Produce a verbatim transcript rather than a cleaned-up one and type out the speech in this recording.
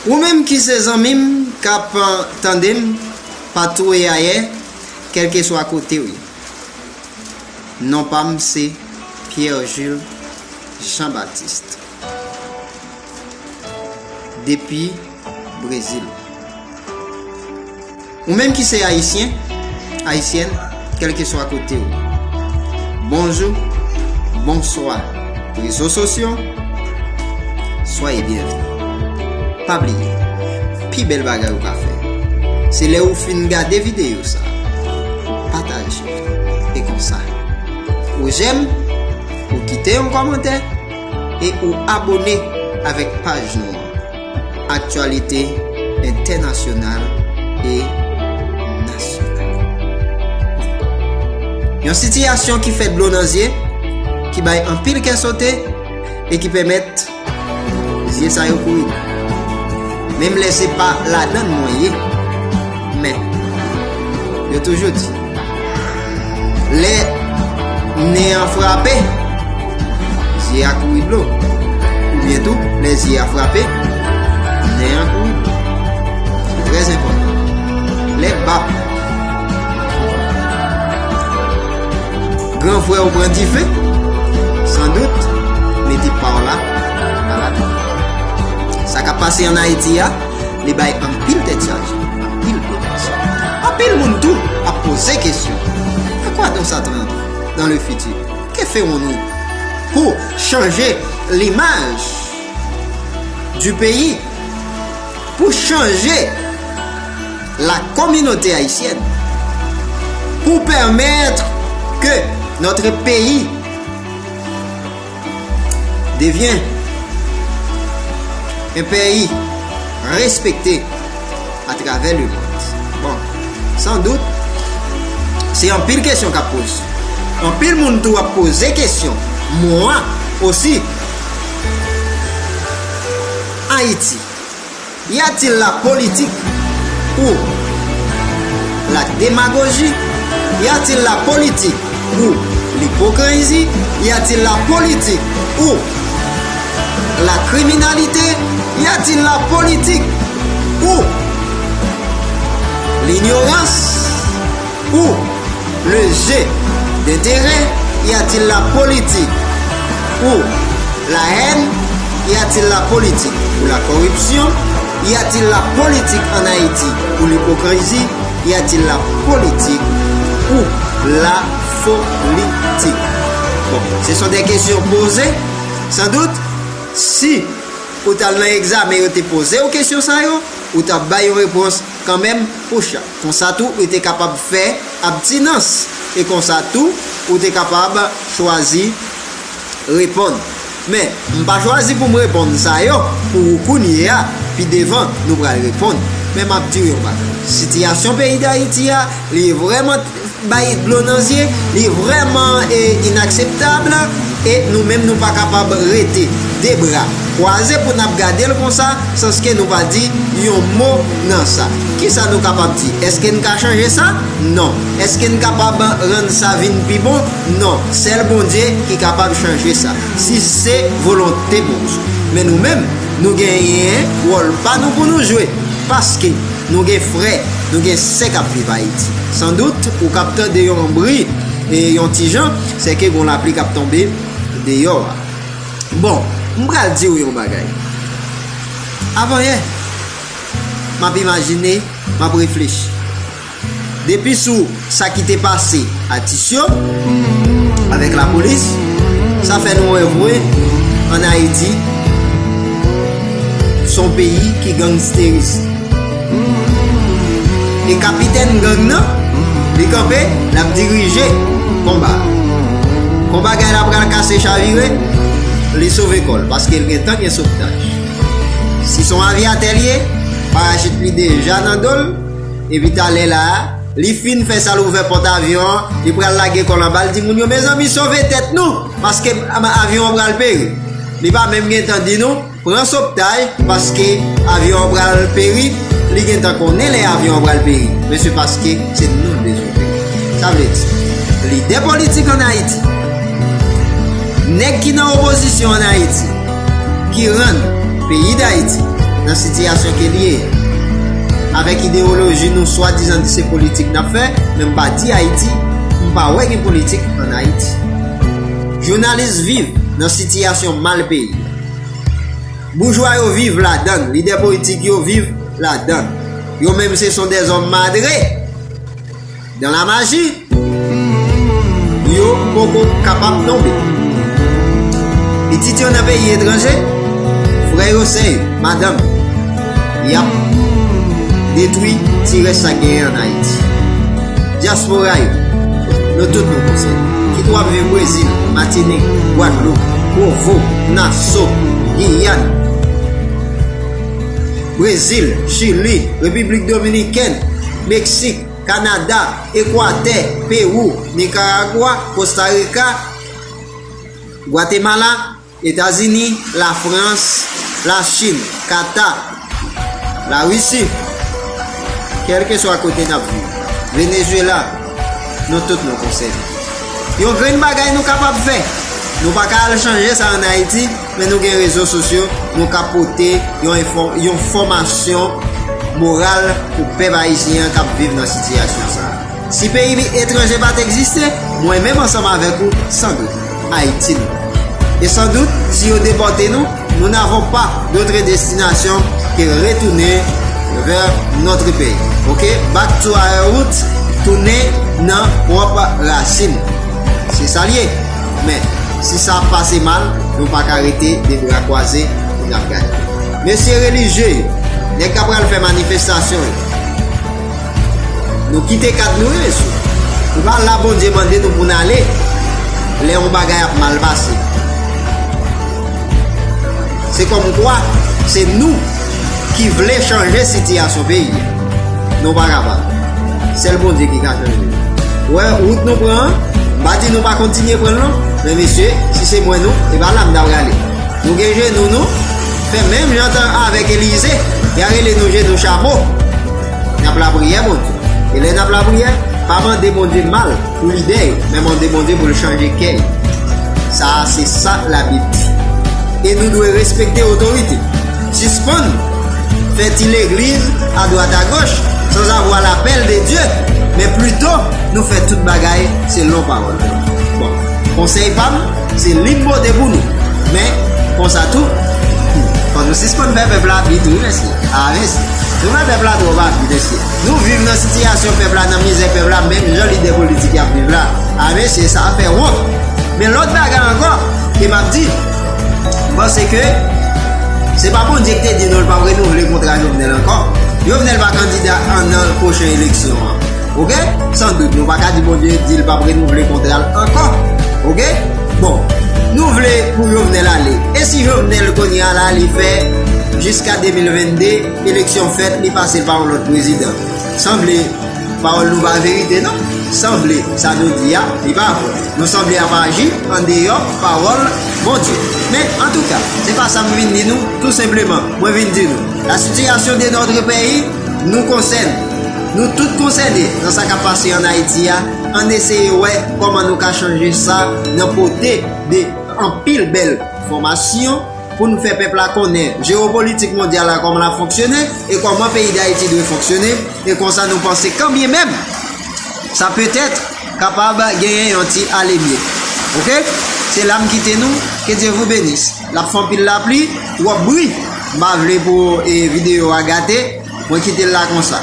Ou menm ki se zanmi m k ap tande m, pa touye ayè, kèlkeswa kote w ye. Non pa m se Pierre Jules Jean Baptiste. Depi Brezil. Ou menm ki se Ayisyen, Ayisyèn, kèlkeswa kote w. Bonjou, bonswa, rezo sosyo, soyez bienvenue. Pa bliye, pi bèl bagay ou ka fè, se lè ou fin gade videyo sa, pataje, e konsa, ou jèm, ou kite yon kòmantè, e ou abone avèk paj nou an. Aktyalite entènasyonal e nasyonal. Yon sitiyasyon ki fè dlo nan zye, ki bay anpil kè sote e ki pèmèt zye sa yo kouri. Menm lè se pa ladann mwen ye, men yo toujou di, lè nen an frape, zye a kouri dlo. Oubyen tou, lè zye a frape, nen an kouri dlo. Se trè enpòtan. Lè bab gran frè w pran dife, sandout, mete pa w la, pa ladan. Sa k ap pase ann Ayiti a, li bay anpil tèt chaje, anpil pwoblèm. Anpil moun tou ap poze kesyon, à quoi donc ça tend dans le futur? Que ferons-nous pour changer l'image du pays, pour changer la communauté haïtienne, pour permettre que notre pays devient un pays respecté à travers le monde? Bon, sans doute, se anpil kesyon k ap poze. Anpil moun tou ap poze kesyon. Moi aussi. Haïti, y a-t-il la politique ou la démagogie? Y a-t-il la politique ou l'hypocrisie? Y a-t-il la politique ou la criminalité? Y a-t-il la politique ou l'ignorance ou le jeu d'intérêt? Y a-t-il la politique ou la haine? Y a-t-il la politique ou la corruption? Y a-t-il la politique en Haïti ou l'hypocrisie? Y a-t-il la politique ou la politique? Bon, ce sont des questions posées. Sans doute, si ou t al nan egzamen, yo te poze w kesyon sa yo, ou t ap bay yon repons kanmenm pou chak. Konsa tou, ou te kapab fè abtinans. E konsa tou, ou te kapab chwazi reponn. Men, m pa chwazi pou m reponn sa yo pou ou kounye a, pi devan, nou pral reponn. Men m ap di w yon bagay. Sitiyasyon peyi Dayiti a, li vrèman bay dlo nan zye, li vrèman, e, inakseptab, e nou menm nou pa kapab rete de bra kwaze pou n ap gade l konsa, sanske nou pa di yon mo nan sa. Kisa nou kapab di? Èske n ka chanje sa? Non. Èske n kapab rann sa vin pi bon? Non. Sèl Bondye ki kapab chanje sa, si se volonte Bondye. Men nou menm, nou genyen wòl pa nou pou nou jwe, paske nou gen frè, nou gen sè k ap viv Ayiti. Sandout, ou k ap tande yon bri, e yon ti jan, se ke gon lapli k ap tonbe deyò a. Bon, m pral di w yon bagay. Avanyè, m ap imajine, m ap reflechi. Depi sou sa ki te pase atis yo avèk lapolis, sa fè nou wè vre, ann Ayiti, se yon peyi ki gangsteris. E kapitèn gang nan, li kanpe, l ap dirije konba. Kon bagay la pral kase chavire, li sove kò l, paske l gentan gen sovtaj. Si se yon avyatè l ye, parachit li deja nan do l, epi talè la a, li fin fè sa, l ouvè pòt avyon an, li pral lage kò l anba, l di moun yo, mezanmi, sove tèt nou, paske a-, avyon an pral peri. Li pa menm gentan di nou, pran sovtaj, paske avyon an pral peri, li gentan konnen lè avyon an pral peri. Men se paske se nou l bezwen peri. Sa vle di, lidè politik ann Ayiti, nèg ki nan opozisyon ann Ayiti, ki rann peyi Dayiti nan sitiyasyon ke l ye. Avèk idewoloji nou swadizan di se politik n ap fè, men m pa di Ayiti, m pa wè gen politik ann Ayiti. Jounalis viv nan sitiyasyon mal peyi. Boujwa yo viv ladan l, lidè politik yo viv ladan l. Yo menm se son dèzòm madre. Dans la magie, yo poko kapab tonbe. Pitit yo nan peyi etranje, frè yo, sè yo, madanm, y ap detwi ti rès sa k genyen ann Ayiti. Dyaspora yo, nou tout nou konsène. Kit w ap viv Brezil, Matinik, Gwadloup, Provo, Naso, Giyàn, Brezil, Chili, Repiblik Dominikèn, Meksik, Kanada, Ekwatè, Pewou, Nikaragwa, Kostarika, Gwatemala, Etazini, Lafrans, Lachin, Kata, Larisi, kèlkeswa kote n ap viv, Venezwela, nou tout nou konsène. Yon grenn bagay nou kapab fè, nou pa ka al chanje sa ann Ayiti, men nou gen rezo sosyo, nou ka pote yon enfò-, yon fòmasyon moral pou pèp ayisyen an k ap viv nan sitiyasyon sa a. Si peyi etranje pa t egziste, mwen menm ansanm avèk ou, sandout, Ayiti nou. E sandout, si yo depòte nou, nous n'avons pas d'autre destination que retourner vers notre pays. Ok? Back to our roots, tounen nan pwòp rasin. Se sa l ye. Men, si sa pase mal, nou pa ka rete de bra kwaze pou n ap gade. Mesye relijye yo, nèg k ap pral fè manifestasyon yo, nou kite kad nou, wi, mesye. Nou pa la Bondye mande nou pou n ale lè yon bagay ap mal pase. Se kòmkwa se nou ki vle chanje sitiyasyon peyi a. Nou pa kapab. Sèl Bondye ki ka chanje. Ou wè, wout nou pran an, m pa di nou pa kontinye pran l non, men mesye, si se mwen nou, e pa la m ta prale. Nou gen jenou nou, fè menm jan tan avèk Elize, y a rele nou jenou chapo. N ap lapriyè Bondye. E lè n ap lapriyè, pa mande Bondye mal pou lidè yo, men mande Bondye pou l chanje kè yo. Sa a se sa Labib di. E nou dwe respekte otorite. Sispann fè ti legliz adwat agoch, sans avoir l'appel de Dieu, men plito nou fè tout bagay selon pawòl. Bon, konsèy pa m, se limbote pou nou. Men, konsa tou, fò nou sispann fè pèp la abit, wi, mesye. A, mesye. Nou fè pèp la twòp abit, mesye. Nou viv nan sitiyasyon pèp la, nan mizè pèp la, menm jan lidè politik y ap viv la. A, mesye, sa fè wont. Men lòt bagay ankò, ke m ap di, m panse ke se pa Bondye ki te di nou l p ap renouvle kontra Jovenel ankò. Jovenel pa kandida an nan pwochen eleksyon an. Oke? Sandout, nou pa ka di Bondye di l p ap renouvle kontra l ankò. Oke? Bon, nou vle pou Jovenel ale. E si Jovenel kounye a la, li fè jiska de mil vennde, eleksyon fèt, li pase pa yon lòt prezidan? Sanble pawòl nou pa verite, non. Sanble sa nou di a, li pa vre. Nou sanble ap aji andeyò pawòl Bondye. Men, antouka, se pa sa m vin di nou, tou senpleman, mwen vin di nou, la situation de notre pays nous concerne. Nou tout konsène nan sa k ap pase ann Ayiti a. Ann eseye wè kòman nou ka chanje sa nan pote de anpil bèl fòmasyon pou n fè pèp la konnen jewopolitik mondyal la kòman l ap fonksyone e kòman peyi Dayiti dwe fonksyone, e konsa nou panse kanbyen menm sa petèt kapab genyen yon ti alemye. Oke? Se la m kite nou, ke Dye vou benis. L ap fè anpil lapli, twòp bri, m pa vle pou, e, videyo a gate, mwen kite l la konsa.